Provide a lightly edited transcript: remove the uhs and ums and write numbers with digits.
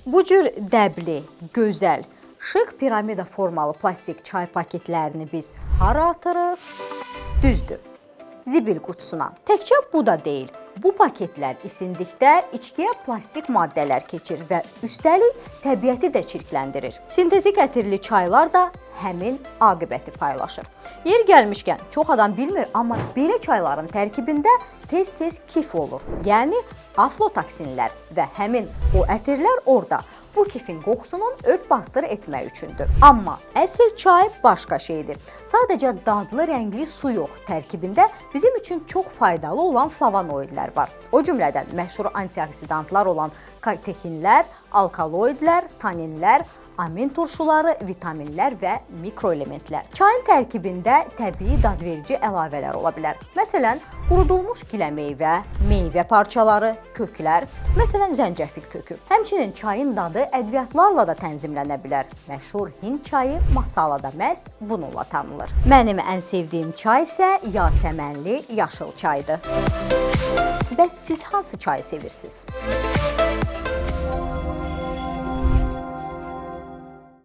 Bu cür dəbli, gözəl, şıx piramida formalı plastik çay paketlərini biz hara atırıq? Düzdür, zibil qutusuna. Təkcə bu da deyil. Bu paketlər isindikdə içkiyə plastik maddələr keçir və üstəlik təbiəti də çirkləndirir. Sintetik ətirli çaylar da həmin aqibəti paylaşır. Yeri gəlmişkən, çox adam bilmir, amma belə çayların tərkibində tez-tez kif olur. Yəni aflotoksinlər və həmin o ətirlər orada bu kifin qoxusunun ört-basdır etmək üçündür. Amma əsl çay başqa şeydir. Sadəcə dadlı rəngli su yox, tərkibində bizim üçün çox faydalı olan flavonoidlər var. O cümlədən məşhur antioksidantlar olan katekinlər, alkaloidlər, taninlər, amin turşuları, vitaminlər və mikroelementlər. Çayın tərkibində təbii dadverici əlavələr ola bilər. Məsələn, qurudulmuş giləmeyvə, meyvə parçaları, köklər, məsələn zəncəfil kökü. Həmçinin çayın dadı ədviyyatlarla da tənzimlənə bilər. Məşhur Hind çayı masala da məhz bununla tanınır. Mənim ən sevdiyim çay isə yasəmənli yaşıl çaydır. Bəs siz hansı çayı sevirsiniz?